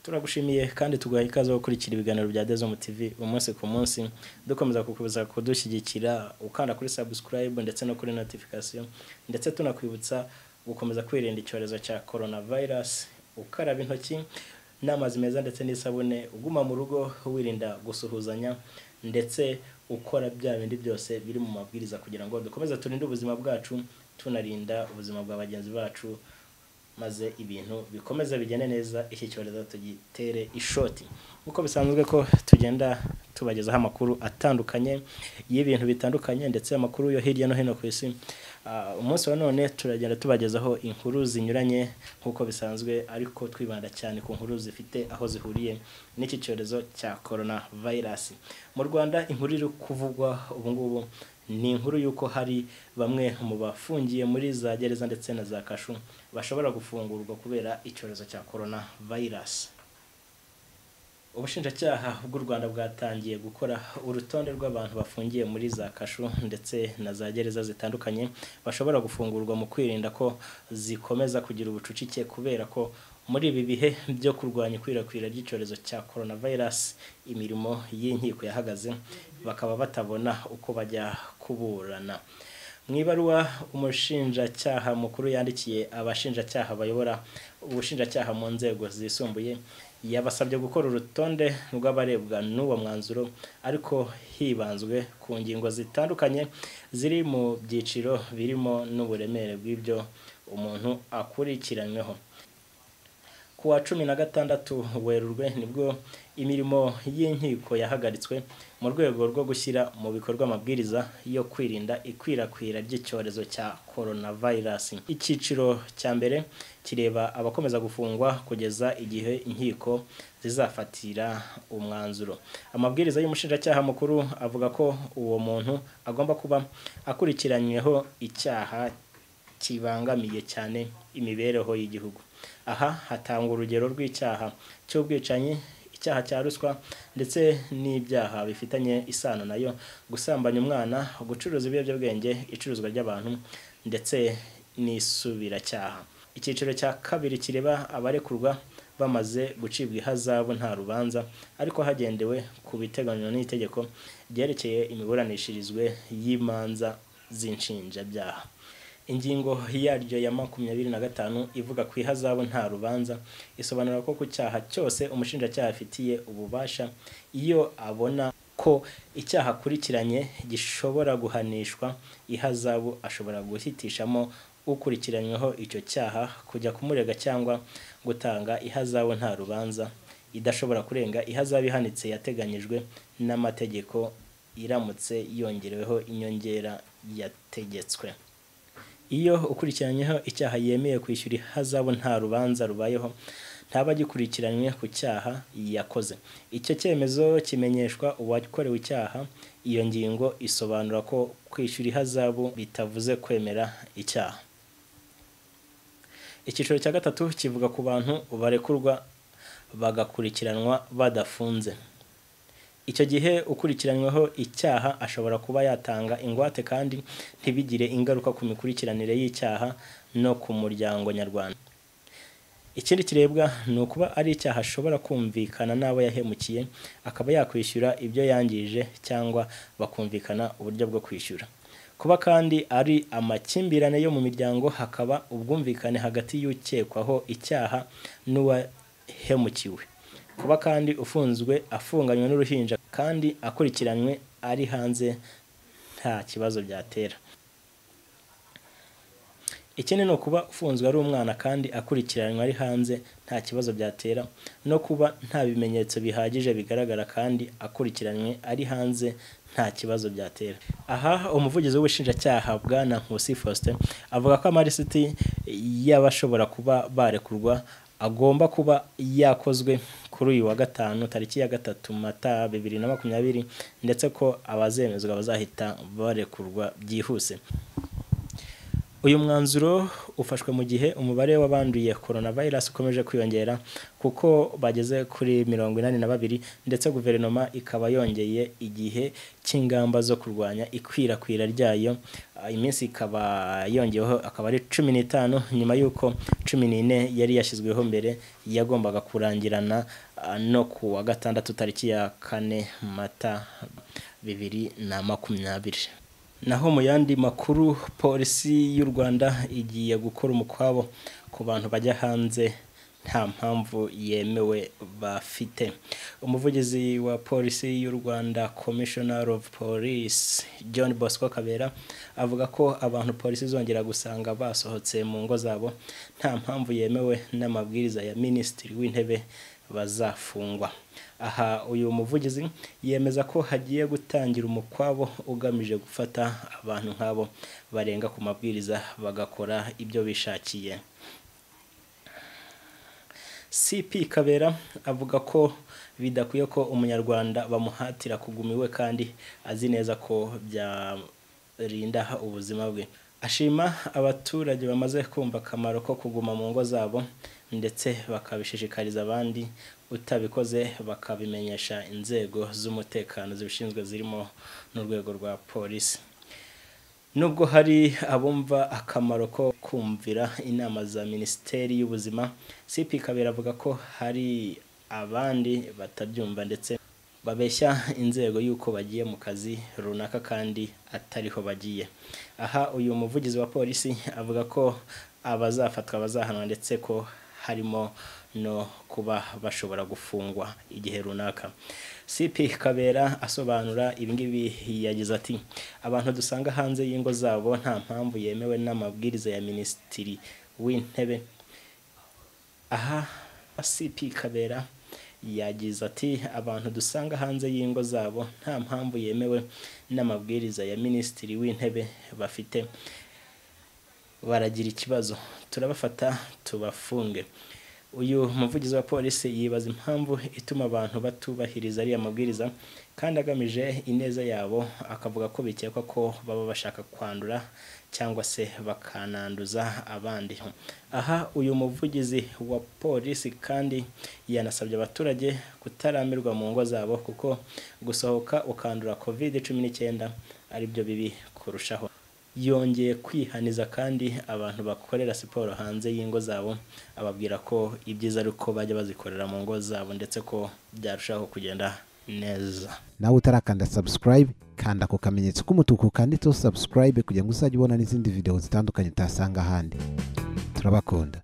Turagushimiye kandi tuguha ikaze gukurikira ibiganiro bya Dezom TV umunsi ku munsi, dukomeza kukubuza kudushyigikira ukanda kuri subscribe ndetse no kuri notification, ndetse tunakwibutsa gukomeza kwirinda icyorezo cya coronavirus, ukaraba intoki n'amazi meza ndetse n'isabune, uguma mu rugo wirinda gusuhuzanya ndetse ukora bya bindi byose biri mu mabwiriza kugira ngo dukomeze turinde ubuzima bwacu, tunarinda ubuzima bwa bagenzi bacu, maze ibintu bikomeze bigende neza, iki cyorezo tugitere ishoti. Nk'uko bisanzwe ko tugenda tubagezaho amakuru atandukanye y'ibintu bitandukanye ndetse amakuru yo hirya no hino ku isi. Umunsi wa none turagenda tubagezaho inkuru zinyuranye nk'uko bisanzwe, ariko twibanda cyane ku nkuru zifite aho zihuriye n'iki cyorezo cya coronavirus. Mu Rwanda inkuru iri kuvugwa ubu ngubu ni inkuru y'uko hari bamwe mu bafungiye muri za gereza ndetse na za kashu bashobora gufungurwa kubera icyorezo cya coronavirus. Ubushinjacyaha bw'u Rwanda bwatangiye gukora urutonde rw'abantu bafungiye muri za kashu ndetse na za gereza zitandukanye bashobora gufungurwa mu kwirinda ko zikomeza kugira ubucucike, kubera ko muri ibi bihe byo kurwanya ikwirakwira ry'icyorezo cya coronavirus imirimo y'inkiko yahagaze, bakaba batabona uko bajya kuburana. Mu ibaruwa umushinjacyaha mukuru yandikiye abashinjacyaha bayobora ubushinjacyaha mu nzego zisumbuye, yabasabye gukora urutonde rw'abarebwa n'uwo mwanzuro, ariko hibanzwe ku ngingo zitandukanye ziri mu byiciro birimo n'uburemere bw'ibyo umuntu akurikiranyweho. Ku wa 16 Werurwe nibwo imirimo y'inkiko yahagaritswe mu rwego rwo gushyira mu bikorwa amabwiriza yo kwirinda ikwirakwira ry'icyorezo cya coronavirus. Icyiciro cya mbere kireba abakomeza gufungwa kugeza igihe inkiko zizafatira umwanzuro. Amabwiriza y'umushinjacyaha mukuru avuga ko uwo muntu agomba kuba akurikiranyweho icyaha kibangamiye cyane imibereho y'igihugu. Aha hatangwa urugero rw'icyaha cy'ubwicanyi, icyaha cya ruswa ndetse n'ibyaha bifitanye isano nayo, gusambanya umwana, gucuruza ibiyobyabwenge, icuruzwa ry'abantu ndetse n'isubiracyaha. Icyiciro cya kabiri kireba abarekurwa bamaze gucibwa ihazabu nta rubanza, ariko hagendewe ku biteganywa n'itegeko ryerekeye imiburanishirizwe y'imanza z'inshinjabyaha. Ingingo yaryo ya 25 ivuga ku ihazabu nta rubanza, isobanura ko ku cyaha cyose umushinjacyaha afitiye ububasha, iyo abona ko icyaha akurikiranye gishobora guhanishwa ihazabu, ashobora guhitishamo ukurikiranyweho icyo cyaha kujya kumurega cyangwa gutanga ihazabu nta rubanza, idashobora kurenga ihazabu ihanitse yateganyijwe n'amategeko iramutse yongereweho inyongera yategetswe. Iyo ukurikiranyweho icyaha yemeye kwishyura ihazabu nta rubanza rubayeho, ntaba agikurikiranywe ku cyaha yakoze. Icyo cyemezo kimenyeshwa uwakorewe icyaha. Iyo ngingo isobanura ko kwishyura ihazabu bitavuze kwemera icyaha. Icyiciro cya gatatu kivuga ku bantu barekurwa bagakurikiranwa badafunze. Icyo gihe ukurikiranyweho icyaha ashobora kuba yatanga ingwate kandi ntibigire ingaruka ku mikurikiranire y'icyaha no ku muryango nyarwanda. Ikindi kirebwa ni ukuba ari icyaha ashobora kumvikana n'abo yahemukiye, akaba yakwishyura ibyo yangije cyangwa bakumvikana uburyo bwo kwishyura. Kuba kandi ari amakimbirane yo mu miryango, hakaba ubwumvikane hagati y'ukekwaho icyaha n'uwahemukiwe. Kuba kandi ufunzwe afunganywe n'uruhinja kandi akurikiranywe ari hanze nta kibazo byatera. Ikindi ni ukuba ufunzwe ari umwana kandi akurikiranywe ari hanze nta kibazo byatera, no kuba nta bimenyetso bihagije bigaragara kandi akurikiranywe ari hanze nta kibazo byatera. Aha umuvugizi w'ubushinjacyaha Bwana Nkusi Faustin avuga ko amalisiti y'abashobora kuba barekurwa agomba kuba yakozwe kuri uyu wa gatanu tariki ya 3 Mata 2020, ndetse ko abazemezwa bazahita barekurwa byihuse. Uyu mwanzuro ufashwe mu gihe umubare w'abanduye coronavirus ukomeje kwiyongera, kuko bageze kuri 82, ndetse guverinoma ikaba yongeye igihe cy'ingamba zo kurwanya ikwirakwira ryayo. Iminsi ikaba yongeyeho akaba ari 15, nyuma y'uko 14 yari yashyizweho mbere yagombaga kurangirana no ku wa gatandatu tariki ya 4 Mata 2020. Naho mu yandi makuru, polisi y'u Rwanda igiye gukora umukwabo ku bantu bajya hanze nta mpamvu yemewe bafite. Umuvugizi wa polisi y'u Rwanda, Commissioner of Police John Bosco Kabera, avuga ko abantu polisi izongera gusanga basohotse mu ngo zabo nta mpamvu yemewe n'amabwiriza ya Minisitiri w'Intebe bazafungwa. Aha uyu muvugizi yemeza ko hagiye gutangira umukwabo ugamije gufata abantu nk'abo barenga ku mabwiriza bagakora ibyo bishakiye. CP Kabera avuga ko bidakwiye ko umunyarwanda bamuhatira kuguma iwe kandi azi neza ko byarinda ubuzima bwe. Ashima abaturage bamaze kumva akamaro ko kuguma mu ngo zabo ndetse bakabishishikariza abandi, utabikoze bakabimenyesha inzego z'umutekano zibishinzwe zirimo n'urwego rwa polisi. Nubwo hari abumva akamaro ko kumvira inama za Minisiteri y'Ubuzima, CP Kabera avuga ko hari abandi batabyumva ndetse babeshya inzego y'uko bagiye mu kazi runaka kandi atariho bagiye. Aha uyu muvugizi wa polisi avuga ko abazafatwa bazahanwa ndetse ko harimo no kuba bashobora gufungwa igihe runaka. CP Kabera asobanura ibingibi yagize ati: abantu dusanga hanze y'ingo zabo nta mpamvu yemewe n'amabwiriza ya Minisitiri w'Intebe. Aha CP Kabera yagize ati: abantu dusanga hanze y'ingo zabo nta mpamvu yemewe n'amabwiriza ya Minisitiri w'Intebe bafite, baragira ikibazo, turabafata tubafunge. Uyu muvugizi wa polisi yibaza impamvu ituma abantu batubahiriza ariya mabwiriza kandi agamije ineza yabo, akavuga ko bikekwa ko baba bashaka kwandura cyangwa se bakananduza abandi. Aha uyu muvugizi wa polisi kandi yanasabye abaturage kutaramirwa mu ngo zabo, kuko gusohoka ukandura COVID-19 ari byo bibi kurushaho. Yongeye kwihaniza kandi abantu bakorera siporo hanze y'ingo zabo, ababwira ko ibyiza ari uko bajya bazikorera mu ngo zabo ndetse ko byarushaho kugenda neza. Nawe utarakanda subscribe, kanda ku kamenyetso k'umutuku kanditseho subscribe kugira ngo uzajye ubona n'izindi video zitandukanye utasanga ahandi. Turabakunda.